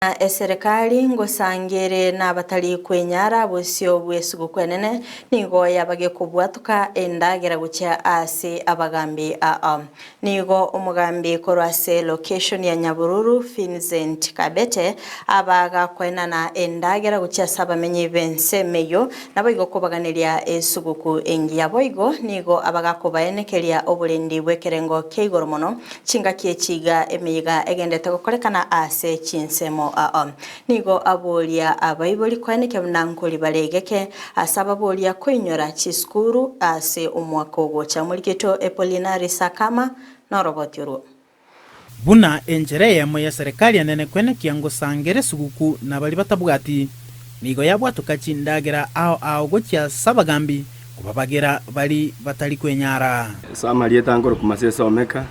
Na eserekari ngosangere nabatari kwenyara bosio bw'esuguku enene, nigo yabage kobwatoka endagera gochia ase abagambi aa. Nigo omogambi korwa ase location ya Nyabururu Vincent Kabete abaga koenana endagera gochia ase abamenyi b'ensemo eyio naboigo kobaganeria esuguku engiya. Boigo nigo abaga kobaenekeria oborendi bw'ekerengo kia igoro mono Chingaki echi iga emeyega egenderete gokorekana ase chinsemo ao. Nigo aboria abaibori koenekia buna nkori bare egeke ase ababoria koinyora chisukuru ase omwaka ogocha. Omorikito Epolinari Sakama noroboti orwo. Buna enchera eyemo y'eserekari enene kwenekia ngosangera esuguku na baria batabwati, nigo yabwatoka chindagera ao ao gochia ase abagambi Kobabagera baria batari kwenyara. Ase amarieta nkorokwa Masese Omeka,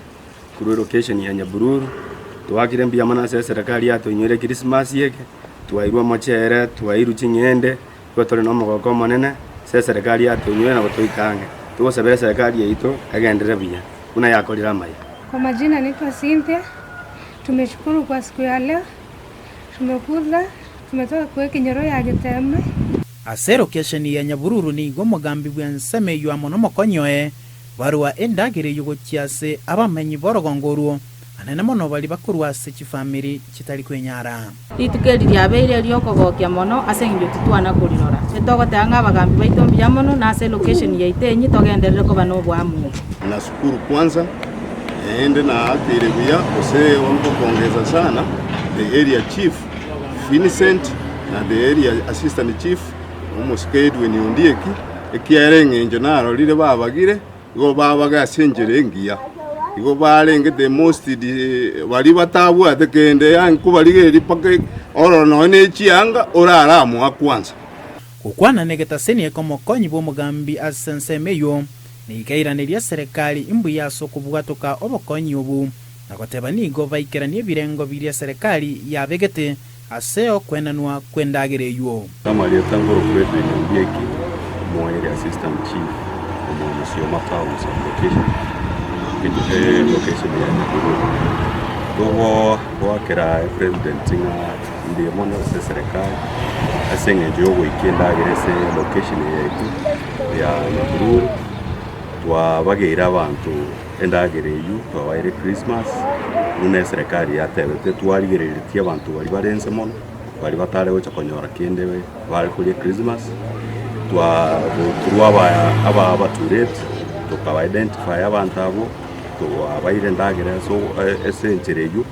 korwa elocation ya Nyabururu, twakire mbuya mono ase eserekari yatoinyoire Christmas eke, twairwe omochere, twairwe ching'ende, igo tore na omogoko omonene, ase eserekari yatoinyoire nabo toika ang'e. Togosabera eserekari yaito egenderere buya, buna yakorire amaya. Kwa majina naitwa Cynthia, tumeshukuru kwa siku ya leo, tumekuza, tumetoka kwa ekenyoro ya Getembe. Ase elokesheni ya Nyabururu nigo omogambi bw'ensemo eyio amo nomokonyi oye barua endagera eyio gochia ase abamenyi b'orogongo orwo, anene mono baria bakorwa ase chifamiri chitari kwenyara. Rituko eri riabeire eri'okogokia mono ase engencho titwana korirora. Etogoteba ng'a abagambi baito mbuya mono, na ase elocation yaito enyi togenderere koba noboamu obo. Nashukuru kwanza naende naakeire buya gose nkopongeza sana the area chief Vincent na the area assistant chief omosike Edwin Ondieki, ekiagera eng'encho narorire babagire, igo babage ase enchera engiya. Igo barenge the most baria batabwate kende yaani nkobarigereria mpaka orore nonye ne chianga orare amoa kwanza. Gokwana negetaseni eke omokonyi bw'omogambi ase ensemo eyio, nigo airaneria eserekari imbuya ase okobwatoka obokonyi obu. Na goteba nigo baikeranie ebirengo biria serikali yabegete ase okwenanwa kw'endagera eyio. Amarieta nkorokwa Edwin Ondieki, omoeria assistant chief omo Musoma town sub location, location ya Nyahururu. Togo goakera president ng'a mbuya mono ase eserekari ase eng'encho ya ogoikia endagera ase location eye yaito ya Nyahururu, twabageire abanto. Endagera eyio twabaeire Christmas, buna eserekari yatebete twarigereretie abanto baria bare inse mono, baria batare gocha konyora kende bare koria Christmas, twa korwa aba aba abatureti, tokaba identify abanto abwo, twabaeire endagera ase ase enchera eyio,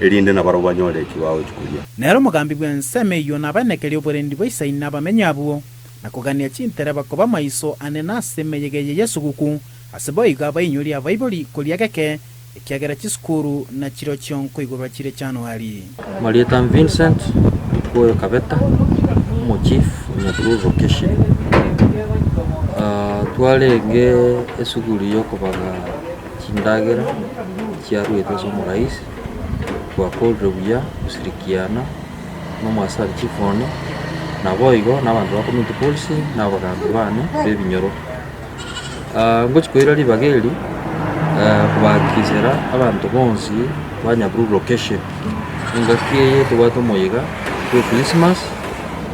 erinde nabarabwo banyore eki bagochia koria. Nere omogambi bw'ensemo eyio nabaenekerie oborendi bwa Isaini abamenyi abwo, na kogania chintereba koba amaiso ane nase emeyega eye y'esuguku, Ase boigo abainyori abaibori koria geke, ekiagera chisukuru nachirochio nkoigorwa chire Januari. Marieta Vincent Okoyo Kabeta, omochief o Nyabururu location. Twarenge esuguri yokobaga chindagera chiaruete ase omorais, twakorire buya goshirikiana na omoasari chief one, naboigo na abanto ba community policing na abagambi bane ba ebinyoro. Ngochia koira ribaga eri kobakisera abanto bonsi ba Nyabururu location, engaki eye tobwate omoyega bwa echristmas,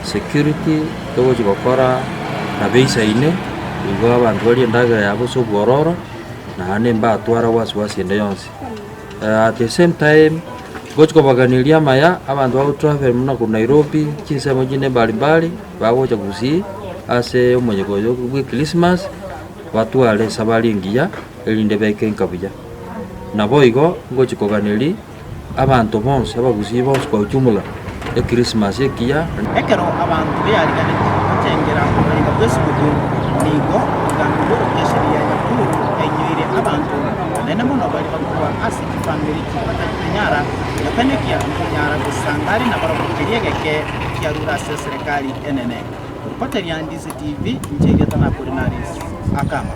security togochia gokora nabo eisaine, igo abanto barie endagera yabo ase obwororo, naende mbatwara wasiwasi ende yonsi. At the same time, ngochia kobaganeria amaya abanto bago travel buna korwa Nairobi, chinsemo chinde mbali mbali, bagocha gusii ase omoyega oyo bwa echristmas, batware esabari engiya erinde baike nka buya. Naboigo ngochia koganeria abanto bonsi abagusii bonsi kwa ujumla echristmas ekiya. Ekero abanto beariganetie gochengera omoyega bw'esuguku, nigo omogambi bw'erokesheni ya Nyahururu ainyoire abanto, anene mono baria bakorwa ase chifamiri chibatari kwenyara, gotenekia nkonyara gosanga are nabarabwo keria egeke kiarure ase eserekari enene. Korukoteria Ndisi TV, inche erieta Napolinarius Akama.